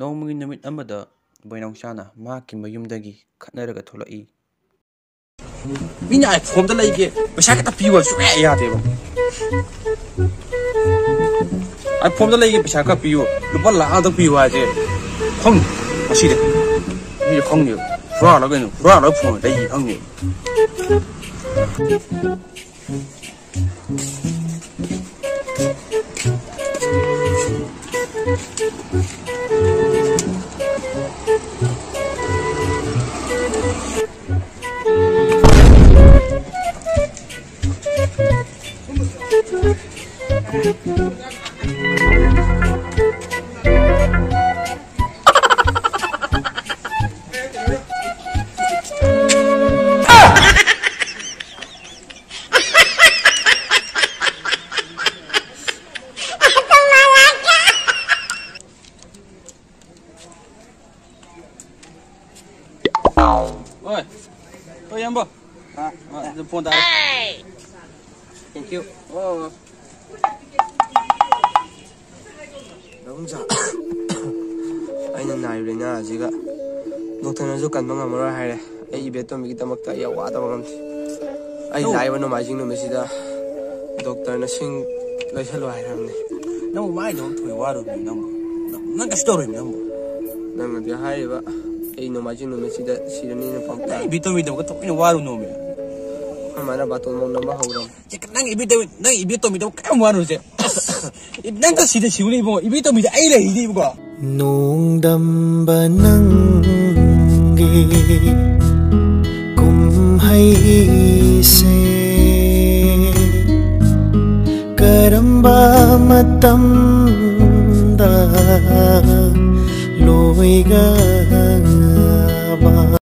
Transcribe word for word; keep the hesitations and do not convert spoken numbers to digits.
ꯅꯣꯡꯃꯒꯤ ꯅꯨꯃꯤꯠ ꯑꯃꯗ ꯕꯣꯏꯅꯥꯎꯆꯥꯅ ꯃꯍꯥꯛꯀꯤ ꯃꯌꯨꯝꯗꯒꯤ ꯈꯠꯅꯔꯒ ꯊꯣꯛꯂꯛꯏ꯫ ꯃꯤꯅ iPhone ꯑꯝꯇ ꯂꯩꯒꯦ, ꯄꯩꯁꯥ ꯈꯤꯇ ꯄꯤꯌꯨ ꯍꯥꯏꯕ ꯁꯨꯡꯌꯥ ꯌꯥꯗꯦꯕ꯫ iPhone ꯑꯝꯇ ꯂꯩꯒꯦ, ꯄꯩꯁꯥ ꯈꯔ ꯄꯤꯌꯨ, ꯂꯨꯄꯥ ꯂꯥꯛ ꯑꯝꯇ ꯄꯤꯌꯨ ꯍꯥꯏꯁꯦ ꯈꯪꯅꯤ ꯉꯁꯤꯗꯤ꯫ ꯃꯤꯁꯨ ꯈꯪꯅꯦꯕ꯫ ꯍꯨꯔꯥꯜꯂ ꯀꯩꯅꯣ, ꯍꯨꯔꯥꯜꯂꯒ phone ꯂꯩ ꯈꯪꯅꯦꯕ꯫ ꯍꯣꯏ꯫ ꯍꯣꯏ, ꯏꯌꯥꯝꯕ꯫ ꯑꯥ, ꯑꯥ, ꯑꯗꯨ phone ꯇꯥꯔꯦ꯫ Thank you꯫ ꯑꯣ꯫ ꯗꯥ ꯄꯨꯡꯖꯥ, ꯑꯩꯅ ꯅꯥꯔꯤꯕ ꯂꯥꯏꯅꯥ ꯑꯁꯤꯒ doctorꯅꯁꯨ ꯀꯟꯕ ꯉꯝꯃꯔꯣꯏ ꯍꯥꯏꯔꯦ꯫ ꯑꯩ ꯏꯕꯦꯇꯣꯝꯕꯤꯒꯤꯗꯃꯛꯇ ꯑꯩ ꯑꯋꯥꯗꯕ ꯉꯝꯗꯦ꯫ ꯑꯩ ꯅꯪ ꯂꯥꯛꯏꯕ ꯅꯣꯡꯃꯥꯏꯖꯤꯡ ꯅꯨꯃꯤꯠꯁꯤꯗ doctorꯅ ꯁꯤꯡ ꯂꯩꯁꯜꯂꯨ ꯍꯥꯏꯔꯝꯅꯦ꯫ ꯅꯪꯕꯨ ꯃꯥꯏꯗꯧ ꯊꯣꯏ ꯋꯥꯔꯨꯕꯅꯤ ꯅꯪꯕꯨ? ꯅꯪ, ꯅꯪ ꯀꯩꯁꯨ ꯇꯧꯔꯣꯏꯃꯤ ꯅꯪꯕꯨ꯫ ꯅꯪꯅꯗꯤ ꯍꯥꯏꯔꯤꯕ, ꯑꯩ ꯅꯣꯡꯃꯥꯏꯖꯤꯡ ꯅꯨꯃꯤꯠꯁꯤꯗ ꯁꯤꯔꯅꯤꯅ ꯄꯥꯎ ꯇꯥꯏ꯫ ꯅꯪ ꯏꯕꯦꯇꯣꯝꯕꯤꯗꯃꯛꯇ ꯊꯑꯣꯏꯅ ꯋꯥꯔꯨꯅꯣꯃꯤ꯫ ꯑꯩꯈꯣꯏ ꯃꯥꯅ ꯕꯥꯇꯣꯟ ꯃꯣꯡ ꯅꯝꯕ ꯍꯧꯔꯝ꯫ ꯅꯪ ꯏꯕꯦꯇꯣꯝꯕꯤ, ꯅꯪ ꯏꯕꯦꯇꯣꯝꯕꯤꯗꯃꯛ ꯀꯌꯥꯝ ꯋꯥꯔꯨꯁꯦ? ꯑꯁ, ꯅꯪꯒ ꯁꯤꯗ ꯁꯤꯕꯅꯦ ꯏꯕꯨꯡꯉꯣ, ꯏꯕꯦꯇꯣꯝꯕꯤꯗ ꯑꯩ ꯂꯩꯔꯤꯅꯦ ꯏꯕꯨꯡꯉꯣ꯫ ꯅꯣꯡꯗꯝꯕ ꯅꯪꯒꯤ ꯀꯨꯝꯍꯩꯁꯦ ꯀꯔꯝꯕ ꯃꯇꯝꯗ ꯂꯣꯏꯒ